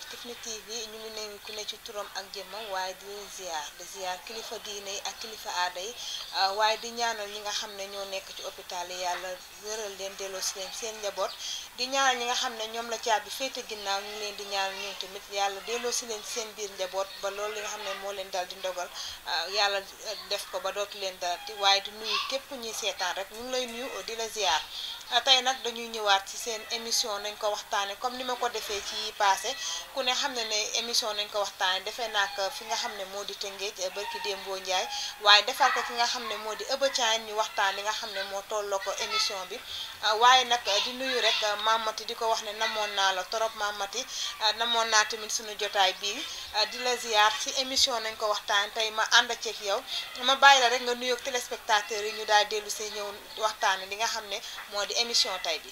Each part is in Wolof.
Kifne TV ñu ngi nuyu ku ne ci turam ak jëmmam waaye di leen ziar kilifa diine yi ak kilifa aada yi waaye di ñaanal ñi nga xam ne ñoo nekk ci hôpital yi yàlla wéral leen delloo si leen seen njaboot di ñaanal ñi nga xam ne ñoom la caabi féete ginnaaw ñu ngi leen di ñaanal ñoom tamit yàlla delloo si leen seen biir njaboot ba loolu li nga xam ne moo leen dal di ndogal yàlla def ko ba dootu leen dalati waaye di nuyu képp ñuy seetaan rek ñu ngi lay nuyu di la ziar. tey nag dañuy ñëwaat ci seen émission nañ ko waxtaane comme ni ma ko defee ci passé ku ne xam ne ne émission nañ ko waxtaane defee nak fi nga xam ne moo di Tëngéej barki Dembo Ndiaye waaye defar ko fi nga xam ne moo di Ëbëcaan ñu waxtaan li nga xam ne moo tolloo ko émission bi waaye nag di nuyu rek Mamati di ko wax ne namoon naa la trop Mamati namoon naa tamit suñu jotaay bii di la ziar ci émission nañ ko waxtaan tey ma ànd ceeg yow ma bàyyi la rek nga nuyoog téléspectateurs yi ñu daal dellu see ñëw waxtaane li nga xam ne moo di émission tay bi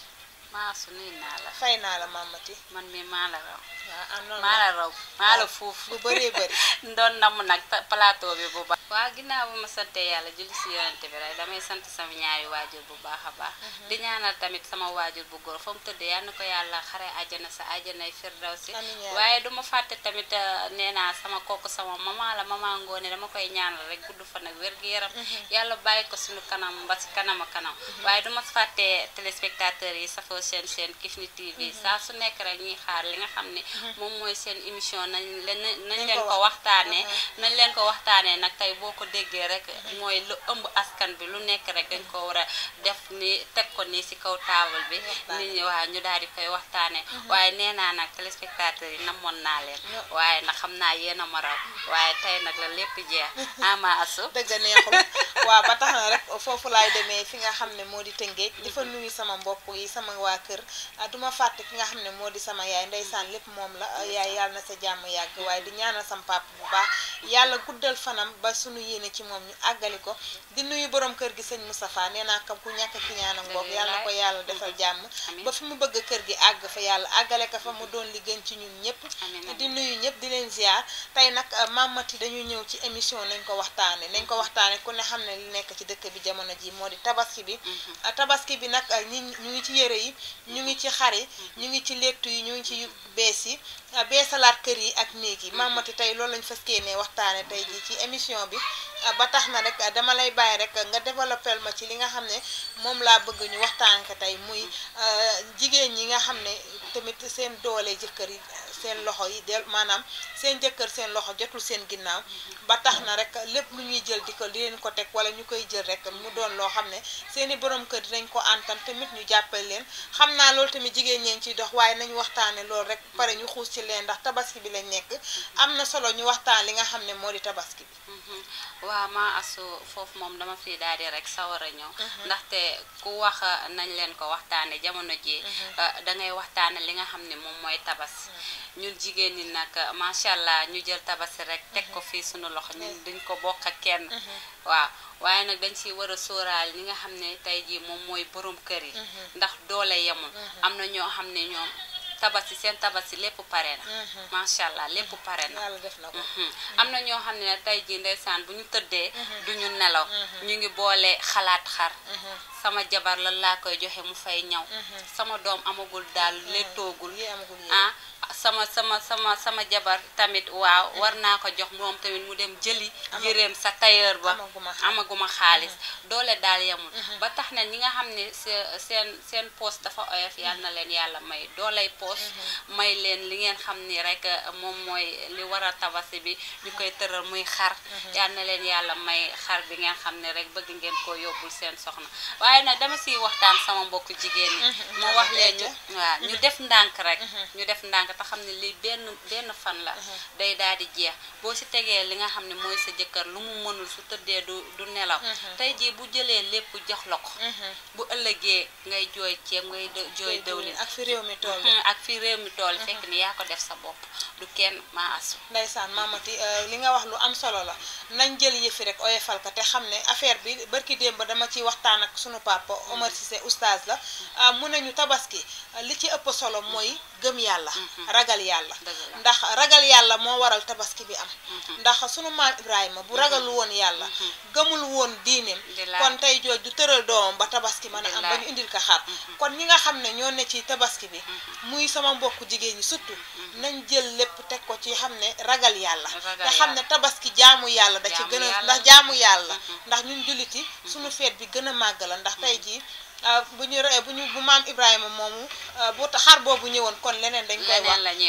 Maasu nuyu naa la. fay naa la Mamati. man mi maa la raw. waaw maa la raw maa la foofu. bu bëree bëri. doon namm nag plateau bi bu baax. waaw ginnaaw bu ma sante yàlla julli si yonente bi rek damay sant sama ñaari waajur bu baax a baax. di ñaanal tamit sama waajur bu góor fa mu tëddee yal na ko yàlla xare àjjana sa àjjanay firdawsi. waaye duma fàtte tamit nee naa sama kooku sama maman la maman Ngoone dama koy ñaanal rek gudd fa nag wér gu yaram. yàlla bàyyi ko suñu kanam ba si kanam a kanam. waaye duma fàtte téléspectateurs yi safoo seen Kifne TV saa su nekk rek ñuy xaar li nga xam ne moom mooy seen émission nañ leen ko waxtaanee nag tey boo ko déggee rek mooy lu ëmb askan bi lu nekk rek dañ ko war a def ni teg ko nii si kaw taabal bi nit ñi waa ñu daal di koy waxtaanee waaye nee naa nag téléspectateurs yi namoon naa leen waaye nag xam naa yéen a ma raw waaye tey nag la lépp jeex ama asu dëgg neexul waaw ba tax na rek foofu laay demee fi nga xam ne moo di Tëngéej di fa nuyu sama mbokk yi sama waa kër duma fàtte ki nga xam ne moo di sama yaay ndeysaan lépp moom la yaay yàlla na sa jàmm yàgg waaye di ñaanal sama papa bu baax yàlla guddal fanam ba sunu yéene ci moom ñu àggali ko di nuyu borom kër gi sëñ Moustapha nee naa kam ku ñàkk ki ñaanam boog yàlla na ko yàlla defal jàmm ba fi mu bëgg kër gi àgg fa yàlla àggale ko fa mu doon li gën ci ñun ñëpp di nuyu ñëpp di leen ziar tey nag Mamati dañuy ñëw ci émission nañ ko waxtaane ku ne xam ne li nekk ci dëkk bi jamono ji moo di tabaski bi nag ñu ngi ci yére yi ñu ngi ci xar yi ñu ngi ci lettu yi ñu ngi ci bees yi beesalaat kër yi ak néeg yi Mamati tey loolu lañ fas yéenee waxtaane tey ji ci émission bi ba tax na rek dama lay bàyyi rek nga développé ma ci li nga xam ne moom laa bëgg ñu waxtaan ko tey muy jigéen ñi nga xam ne tamit seen doole jëkkër yi seen loxo yi maanaam seen jëkkër seen loxo jotul seen ginnaaw ba tax na rek lépp lu ñuy jël di leen ko teg wala ñu koy jël rek mu doon loo xam ne seeni borom kër dinañ ko antan tamit ñu jàppale leen xam naa loolu tamit jigéen ñeen ciy dox waaye nañu waxtaane loolu rek pare ñu xuus ci leen ndax tabaski bi lañ nekk am na solo ñu waxtaan li nga xam ne moo di tabaski bi waaw maa asu foofu moom dama fi daal di rek sawar a ñëw ndaxte ku wax nañ leen ko waxtaane jamono ji dangay waxtaane li nga xam ne moom mooy tabas ñun jigéen ñi nag macha allah ñu jël tabasi rek teg ko fii suñu loxo ñun duñ ko bokk ak kenn waaw waaye nag dañ si war a sóoraal ñi nga xam ne tey jii moom mooy borom kër yi ndax doole yemul am na ñoo xam ne ñoom tabasi seen tabasi lépp pare na macha allah lépp pare na am na ñoo xam ne tey jii ndeysaan bu ñu tëddee duñu nelaw ñu ngi boole xalaat xar sama jabar lan laa koy joxe mu fay ñaw sama doom amagul daal lettoogul sama jabar tamit waaw war naa ko jox moom tamit mu dem jëli yëreem sa tailleur ba amaguma xaalis doole daal yemul ba tax na ñi nga xam ne seen poos dafa oyof yal na leen yàlla may doolay poos may leen li ngeen xam ni rek moom mooy li war a tabasi bi ñu koy tëral muy xar yal na leen yàlla may xar bi ngeen xam ne rek bëgg ngeen koo yóbbul seen soxna waaye nag dama siy waxtaan sama mbokku jigéen ñi moo wax leen ñu def ndànk rek ñu def ndànk te xam ne lii benn fan la day daal di jeex boo si tegee li nga xam ne mooy sa jëkkër lu mu mënul su tëddee du nelaw tey jii bu jëlee lépp jox la ko bu ëllëgee ngay jooy ceeb ngay jooy dëwlin ak fi réew mi toll fekk ni yaa ko def sa bopp du kenn maa asu ndeysaan Mamati li nga wax lu am solo la nañ jël yëfi rek oyofal ko te xam ne affaire bi barki démb dama ciy waxtaan ak sunu papa Omar Cissé oustaz la mu ne ñu tabaski li ci ëpp solo mooy gëm yàlla ragal yàlla ndax ragal yàlla moo waral tabaski bi am ndax sunu maam Ibrahima bu ragalu woon yàlla gëmul woon diineem kon tey jooj du tëral doomam ba tabaski mën a am ba ñu indil ko xar kon ñi nga xam ne ñoo ne ci tabaski bi muy sama mbokku jigéen ñi surtout nañ jël lépp teg ko ci xam ne ragal yàlla te xam ne tabaski jaamu yàlla da ci gën a ndax jaamu yàlla ndax ñun julliti suñu feet bi gën a màgg la ndax tey jii bu maam Ibrahima moomu bu xar boobu ñëwoon kon leneen dañ koy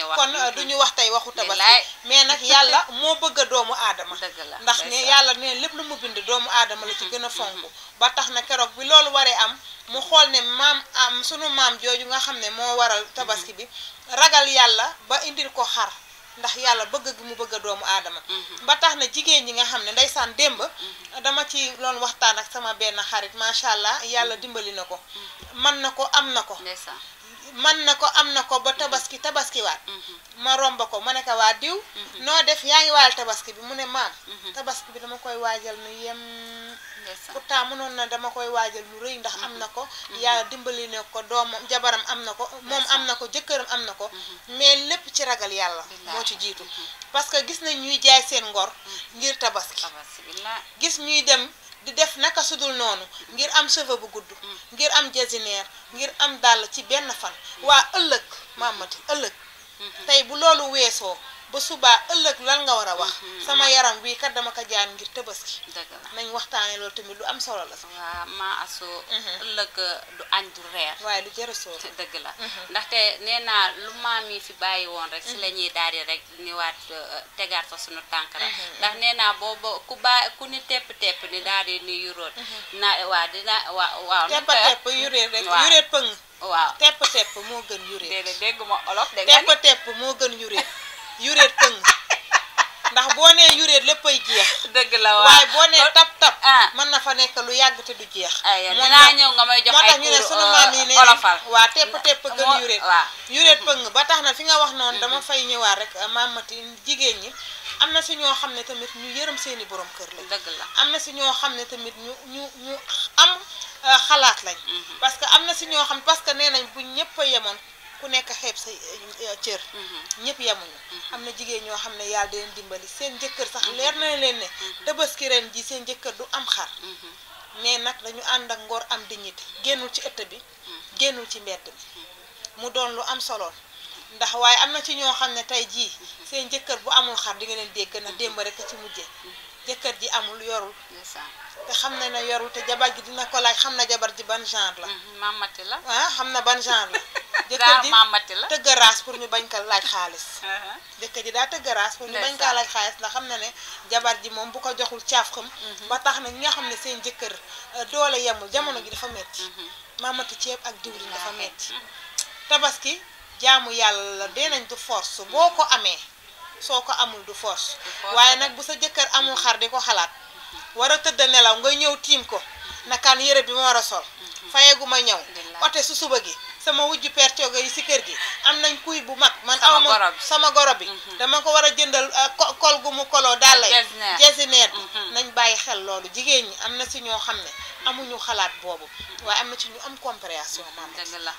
wax kon duñu wax tey waxu tabaski mais nag yàlla moo bëgg a doomu aadama ndax ne yàlla ne lépp lu mu bind doomu aadama la ci gën a fonk ba tax na keroog bi loolu waree am mu xool ne maam am sunu maam jooju nga xam ne moo waral tabaski bi ragal yàlla ba indil ko xar ndax yàlla bëgg gi mu bëgg a doomu aadama ba tax na jigéen ñi nga xam ne ndeysaan démb dama ci loon waxtaan ak sama benn xarit macha allah yàlla dimbali na ko man na ko am na ko man na ko am na ko ba tabaski waat ma romba ko ma ne ko waa diw noo def yaa ngi waajal tabaski bi mu ne maam tabaski bi dama koy waajal nu yem pourtant mënoon na dama koy waajal lu rëy ndax am na ko yàlla dimbali ne ko doomam jabaram am na ko moom am na ko jëkkëram am na ko mais lépp ci ragal yàlla moo ci jiitu parce que gis nañ ñuy jaay seen ngor ngir tabaski gis ñuy dem di def naka sudul noonu ngir am cheveux bu gudd ngir am jasineer ngir am dàll ci benn fan waa ëllëg mamati ëllëg tey bu loolu weesoo ba subaa ëllëg lan nga war a wax sama yaram bii kat dama ko jaan ngir tabaski nañ waxtaane loolu tamit lu am solo la waaw maa asu ëllëg du añ du reer waaye lu jërë soo dëgg la ndaxte nee naa lu maam yi fi bàyyi woon rek si la ñuy daal di rek niwaat tegaat fa suñu tànk rek ndax nee naa booba ku ni tepp ni daal di ni yuróot na waa dina waaw tepp yuréet rek yuréet pëng waaw tepp moo gën yuréet déedéet dégguma olof tepp moo gën yuréet pëng ndax boo nee yuréet léppay jeex dëgg la waaye boo nee tap mën na fa nekk lu yàgg te du jeex dinaa ñëw nga may jox moo tax ñu ne sunu maam yi ne olofal waa tepp gën yuréet pëng ba tax na fi nga wax noonu dama fay ñëwaat rek mamati jigéen ñi am na si ñoo xam ne tamit ñu yërëm seeni borom kër lañ dëgg la am na si ñoo xam ne tamit ñu am xalaat lañ parce que am na si ñoo xam parce que nee nañ bu ñëpp a yemoon ku nekk xeeb sa cër ñëpp yemuñu am na jigéen ñoo xam ne yàlla di leen dimbali seen jëkkër sax leer na leen ne tabaski ren ji seen jëkkër du am xar mais nag dañu ànd ak ngor am dignité génnul ci ëtt bi génnul ci mbedd bi mu doon lu am solo ndax waaye am na ci ñoo xam ne tey jii seen jëkkër bu amul xar di nga leen dégg na démb rek ci mujjee jëkkër ji amul yorul te xam na ne yorul te jabar ji dina ko laaj xam na jabar ji ban genre la mamati la xam na ban genre la jëkkër ji mamati la tëgg raas pour ñu bañ ko laaj xaalis jëkkër ji daa tëgg raas pour ñu bañ kaa laaj xaalis ndax xam na ne jabar ji moom bu ko joxul caaf xam ba tax na ñi nga xam ne seen jëkkër doole yemul jamono gi dafa metti mamati ceeb ak diwlin dafa metti tabaski jaamu yàlla la deenañ du force boo ko amee soo ko amul du force waaye nag bu sa jëkkër amul xar di ko xalaat war a tëdd nelaw nga ñëw tiim ko nakaan yére bi ma war a sol fayeegu ma ñëw ote su suba gi sama wujju percooga yi si kër gi am nañ kuy bu mag man awma sama goro bi dama ko war a jëndal kol gu mu koloo daal lay jasineer nañ bàyyi xel loolu jigéen ñi am na si ñoo xam ne amuñu xalaat boobu waaye am na ci ñu am compréhension maam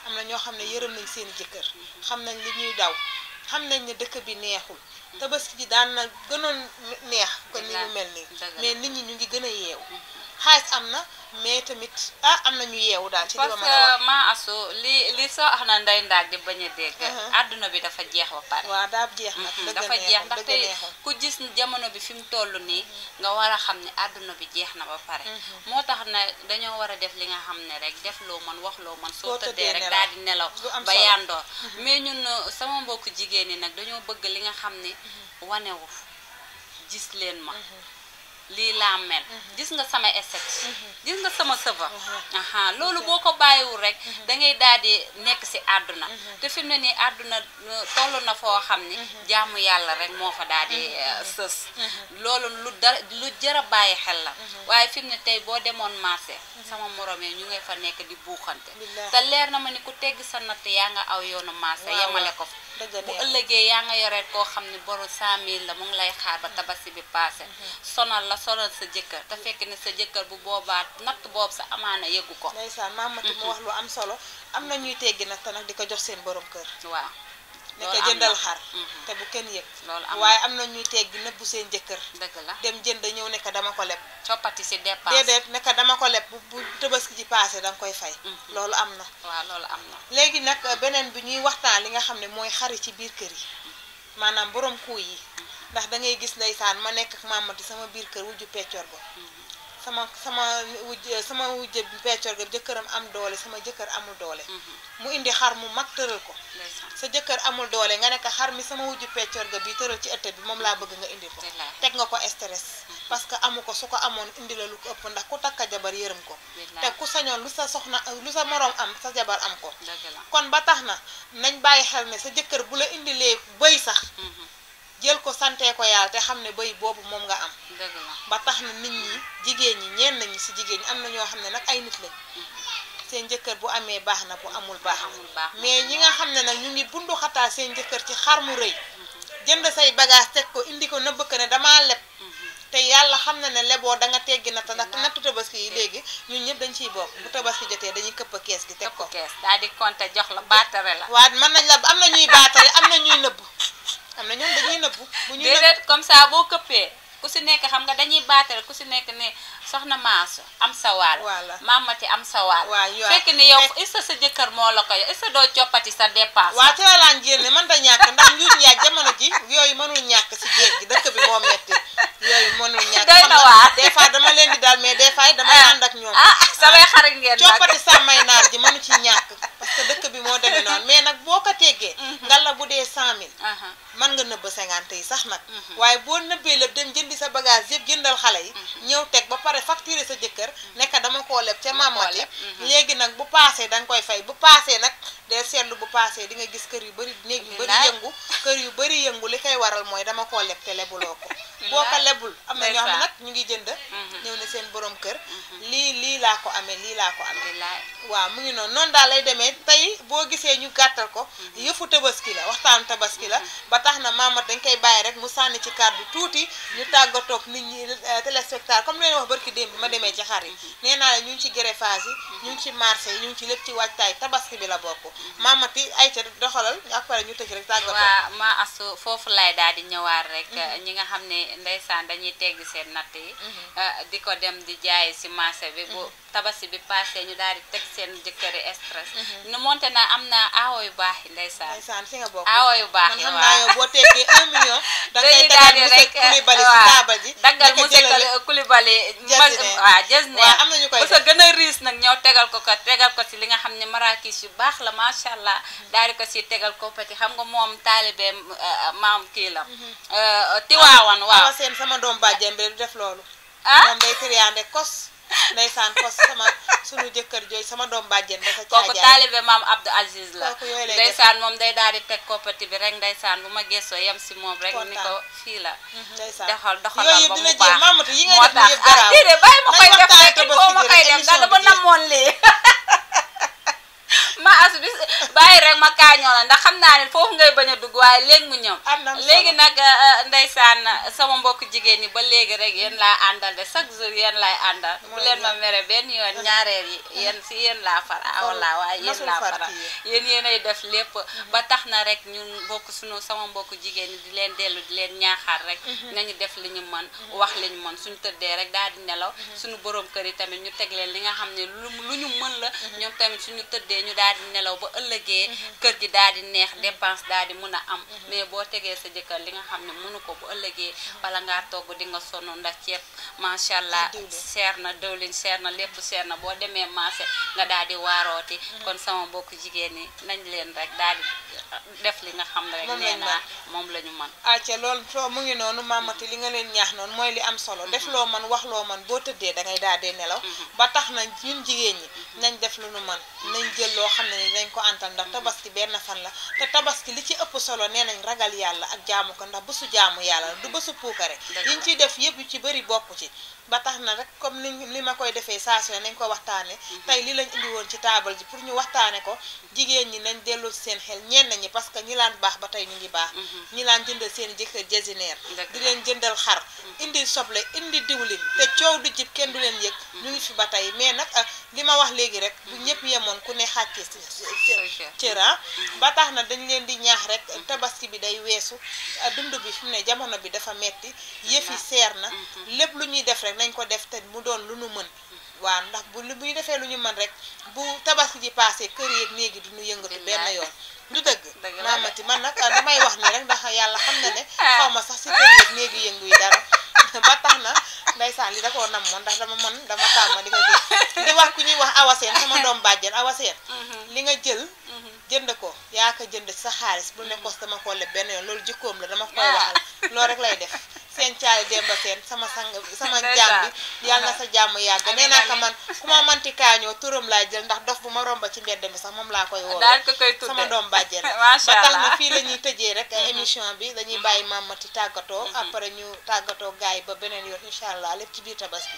am na ñoo xam ne yërëm nañ seen jëkkër xam nañ li ñuy daw xam nañ ne dëkk bi neexul tabaski ji daan na gënoon neex kon ni mu mel nii mais nit ñi ñu ngi gën a yeewu xaalis am na mais tamit am na ñu yeewu daal ci li ma mën a wax maa asu li soo wax na nday ndaag di bañ a dégg àdduna bi dafa jeex ba pare waaw daa jeex nag dafa jeex ndaxte ku gis jamono bi fi mu toll nii nga war a xam ne àdduna bi jeex na ba pare moo tax na dañoo war a def li nga xam ne rek def loo man wax loo man soo tëddee rek daal di nelaw ba yandoor mais ñun sama mbokku jigéen ñi nag dañoo bëgg li nga xam ne wanewu gis leen ma lii laa mel gis nga sama esset gis nga sama sëva loolu boo ko bàyyiwul rek da ngay daal di nekk si àdduna te fi mu ne nii àdduna toll na foo xam ni jaamu yàlla rek moo fa daal di sës loolu lu jar a bàyyi xel la waaye fi mu ne tey boo demoon marché sama morom yi ñu ngay fa nekk di buuxante te leer na ma ni ku tegg sa natt yaa nga aw yoonu marché yemale ko bu ëllëgee yaa nga yoreet koo xam ne boru 100 000 la mu ngi lay xaar ba tabaski bi passé sonal la sonal sa jëkkër te fekk ne sa jëkkër bu boobaa natt boobu sa amaana yëgu ko ndeysaan mamati mu wax lu am solo am na ñuy teggi nag te nag di ko jox seen borom kër waaw ne ko jëndal xar te bu kenn yëg waaye am na ñuy teeg gi nëbbu seen jëkkër dëgg la dem jënd ñëw ne ko dama ko leb coppati si dépense déedéet ne ko dama ko leb bu Tabaski ji passé danga koy fay loolu am na waaw loolu am na léegi nag beneen bi ñuy waxtaan li nga xam ne mooy xari ci biir kër yi maanaam borom kuuy yi ndax da ngay gis ndeysaan ma nekk ak Mamati sama biir kër wujju peccor go sama wujj peccor ga jëkkëram am doole sama jëkkër amul doole mu indi xar mu mag tëral ko sa jëkkër amul doole nga nekk xar mi sama wujju peccor ga bi tëral ci ëtt bi moom laa bëgg nga indi ko teg nga ko stress parce que amu ko su ko amoon indi la lu ko ëpp ndax ku takka jabar yërëm ko te ku sañoon lu sa soxna lu sa moroom am sa jabar am ko kon ba tax na nañ bàyyi xel ne sa jëkkër bu la indilee bëy sax jël ko sante ko yàlla te xam ne bëy boobu moom nga am ba tax na nit ñi jigéen ñi ñenn ñi si jigéen ñi am na ñoo xam ne nag ay nit lañ seen jëkkër bu amee baax na bu amul baax mais ñi nga xam ne nag ñu ngi bundu xataa seen jëkkër ci xar mu rëy jënd say bagage teg ko indi ko nëbb ko ne damaa leb te yàlla xam na ne leboo da nga teggi natt ndax nattu Tabaski yi léegi ñun ñëpp dañ ciy bokk bu Tabaski jotee dañuy këpp kees gi teg ko daal di compter jox la baatare la waaw mën nañ la am na ñuy baatare am na ñuy nëbb am na ñoom dañuy nëbbu bu ñu déedéet comme ça boo këppee ku si nekk xam nga dañuy baatare ku si nekk ne soxna Maasu am sa waal Mamati am sa waal fekk ni yow est-ce que sa jëkkër moo la ko yow est-ce que doo coppati sa dépense waaw ci la laan génne mën ta ñàkk ndax njuuj njaaj jamono ji yooyu mënul ñàkk si géej gi dëkk bi moo metti yooyu mënul ñàkk doy na waar des fois dama leen di daal mais des fois damay ànd ak ñoom samay xarit ngeen nag coppati sàmmay naar ji mënu ci ñàkk parce que dëkk bi moo demee noonu mais nag boo ko teggee nga la bu dee 100 000 mën nga nëbb 50 yi sax nag waaye boo nëbbee lépp dem jëndi sa bagage yëpp jëndal xale yi ñëw teg ba pare facturer sa jëkkër nekk dama koo leb ca Mamati léegi nag bu paasee da nga koy fay bu paasee nag de seetlu bu paasee di nga gis kër yu bëri néeg yu bëri yëngu kër yu bëri yëngu li koy waral mooy dama koo leb te lebuloo ko boo ko lebul am na ñoo xam ne nag ñu ngi jënd ñëw ne seen borom kër lii laa ko amee lii laa ko amee waaw mu ngi noonu daal lay demee tey boo gisee ñu gàttal ko yëfu Tabaski la waxtaanu Tabaski la ba tax na Mamati dañ koy bàyyi rek mu sànni ci kàddu tuuti ñu tàggatoog nit ñi téléspectateur comme leen wax barki démb bi ma demee ci xar yi nee naa la ñu ngi ci greffage yi ñu ngi ci marché yi ñu ngi ci lépp ci waajtaay Tabaski bi la bokk Mamati ay ca doxalal après ñu tëj rek tàggatoo waaw ma asu foofu lay daal di ñëwaat rek ñi nga xam ne ndeysaan dañuy teggi seen natt yi di ko dem di jaay si marché bi bu Tabaski bi passé ñu daal di teg seen jëkkëri stress nu monte na am na aawo yu baax yi ndeysaan si nga bokk aawo yu baax yi man xam naa yow boo teggee 1 million da ngay daal di rek Coulibaly si taabal ji daggal monsieur Coulibaly waaw Jesner waaw am na ñu koy def gën a riis nag ñëw tegal ko si li nga xam ne marakis yu baax la macha allah daal di ko si tegal ko pati xam nga moom taalibe maam kii la Tiwaawan waaw seen sama doom bàjjen bi du def loolu moom day triande kos ndeysaan kos sunu jëkkër jooy sama doom bàjjen ba sa caajaay kooku taalibe maam Abdou Aziz la ndeysaan moom day daal di teg koppati bi rek ndeysaan bu ma gëstoo yem si moom rek ni ko fii la doxalal ba mu baax moo tax déedéet bàyyi ma koy def rek il faut ma koy def ndax dama namoon lii ma as bis bàyyi rek ma kaañoo la ndax xam naa ne foofu ngay bañ a dugg waaye léegi mu ñëw léegi nag ndeysaan sama mbokk jigéen ñi ba léegi rek yéen laa àndal de chaque jour yéen laay àndal bu leen ma mere benn yoon ñaareel yi yéen si yéen laa far awala waaye yéen laa fara yéenay def lépp ba tax na rek ñun bokk sunu sama mbokk jigéen ñi di leen dellu di leen ñaaxaar rek nañu def li ñu mën wax li ñu mën suñu tëddee rek daal di nelaw suñu borom kër yi tamit ñu teg leen li nga xam ne lu ñu mën la ñoom tamit suñu tëddee ñu daal di nelaw ba ëllëgee kër gi daal di neex dépense daal di mun a am mais boo tegee sa jëkkër li nga xam ne mënu ko bu ëllëgee bala ngaa togg di nga sonn ndax ceeb macha allah seer na dëwlin seer na lépp seer na boo demee marché nga daal di waarooti kon sama mbokk jigéen ñi nañ leen rek daal di def li nga xam ne rek nee naa moom la ñu mën acca loolu soo mu ngi noonu Mamati li nga leen ñaax noonu mooy li am solo def loo man wax loo man boo tëddee da ngay daal di nelaw ba tax na ñun jigéen ñi nañ def lu nu man nañ jël loo xam ne ni dañ ko antal ndax Tabaski benn fan la te Tabaski li ci ëpp solo nee nañ ragal yàlla ak jaamu ko ndax bésu jaamu yàlla du bésu puukare yiñ ciy def yëpp yu ci bëri bokk ci ba tax na rek comme li ma koy defee saa su ne nañ ko waxtaane tey li lañ indi woon ci taabal ji pour ñu waxtaane ko jigéen ñi nañ delloo ci seen xel ñenn ñenn ñi parce que ñi laan baax ba tey ñu ngi baax ñi laan jëndal seen jëkkër jasineer di leen jëndal xar indi soble indi diwlin te coow du jib kenn du leen yëg ñu ngi fi ba tey mais nag li ma wax léegi rek bu ñëpp yemoon ku ne xàccee si cëra ba tax na dañ leen di ñaax rek tabaski bi day weesu dund bi fi mu ne jamono bi dafa metti yëf yi seer na lépp lu ñuy def rek nañ ko def te mu doon lu nu mën waaw ndax bu ñu defee lu ñu mën rek bu tabaski ji passé kër yeeg néegi du ñu yëngatu benn yoon du dëgg maamati man nag damay wax ni rek ndax yàlla xam na ne xaw ma sax si kër yeeg néegi yëngu yi dara ba tax na ndeysaan li da koo nam moon ndax dama tàmm di ko di wax ku ñuy wax awaseen sama doom bàjjen awaseen li nga jënd ko yaa ko jënd sa xaalis bu ne kos dama ko leb benn yoon loolu jikkoom la dama koy waxal loolu rek lay def seen caali demba seen sama jàmm bi yàlla na sa jàmm yàgg nee naa ko man ku ma manti kaañoo turam laa jël ndax dof bu ma romba ci mbedd mi sax moom laa koy woo sama doom bàjjen ba tax na fii la ñuy tëjee rek émission bi dañuy bàyyi Mamati tàggatoo après ñu tàggatoo gars yi ba beneen yoon incha allah lépp ci biir tabaski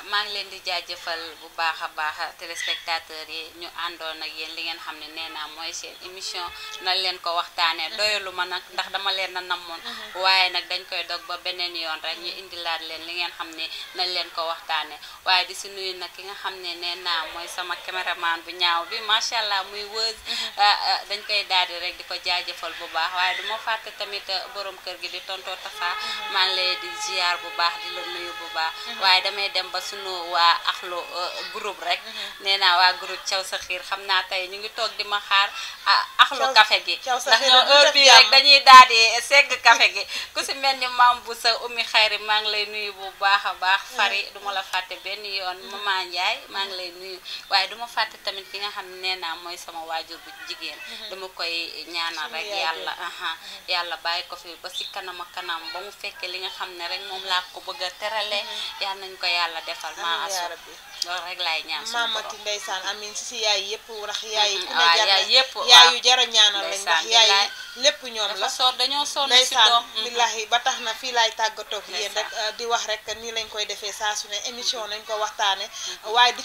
maa ngi leen di jaajëfal bu baax a baax téléspectateurs yi ñu àndoon ak yéen li ngeen xam ne nee naa mooy seen émission nañ leen ko waxtaanee doyalu ma nag ndax dama leen a namoon waaye nag dañ koy dog ba beneen yoon rek ñu indilaat leen li ngeen xam ne nañ leen ko waxtaanee waaye di si nuyu nag ki nga xam ne nee naa mooy sama caméraman bu ñaaw bi macha allah muy wëz dañ koy daal di rek di ko jaajëfal bu baax waaye du ma fàtte tamit borom kër gi di tonto Tafa maa ngi lay di ziar bu baax di la nuyu bu baax waaye damay dem ba sunu waa axlu groupe rek nee naa waa groupe Thiaw sa xiir xam naa tey ñu ngi toog di ma xaar axlu café gi ndax ñoo heure bii rek dañuy daal di segg café gi ku si mel ni maam bu sa Oumy Xayri maa ngi lay nuyu bu baax a baax fari duma la fàtte benn yoon Mama Ndiaye maa ngi lay nuyu waaye duma fàtte tamit ki nga xam ne nee naa mooy sama waajur bu jigéen dama koy ñaanal rek yàlla bàyyi ko fi ba si kanam ak kanam ba mu fekkee li nga xam ne rek moom laa ko bëgg a terale yal nañ ko yàlla defal maa asu loolu rek laay ñaan suñu borom Mamati ndeysaan amin si yaay yëpp ndax yaay ku ne yaay yu jara ñaanal lañ ndax yaay lépp ñoom la dañoo sonn si ndeysaan doom billahi ba tax na fii laay tàggatoog yéen rek di wax rek nii lañ koy defee saa su ne émission nañ ko waxtaane waaye di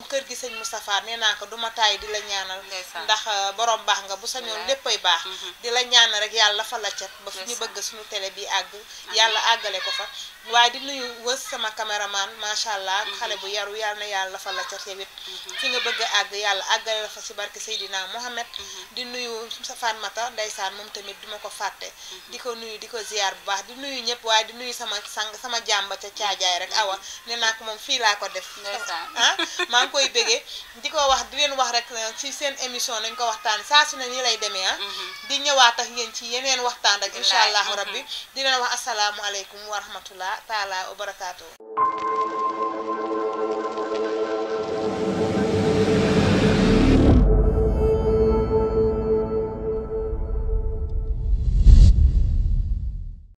kër gi sëñ Moustapha nee naa ko duma taay di la ñaanal ndax borom baax nga bu sañoon léppay baax di la ñaanal rek yàlla fa la cat ba fu ñu bëgg suñu télé bi àgg yàlla àggale ko fa waaye di nuyu wës sama caméraman macha allah xale bu yaru yàlla na yàlla fa la cat yewit fi nga bëgg àgg yàlla àggale la fa si barke Seydina Mohamed di nuyu sa fan mata ndeysaan moom tamit duma ko fàtte di ko nuyu di ko ziar bu baax di nuyu ñëpp waaye di nuyu sama jàmba ca caajaay rek awa nee naa ko moom fii laa ko def maa ngi koy bégee di ko wax di leen wax rek ci seen émission nañ ko waxtaan saa su ne nii lay demee di ñëwaat ak yéen ci yeneen waxtaan rek incha allahu rabbi di leen wax asalaamualeykum wa rahmatullah taala wa barakaatu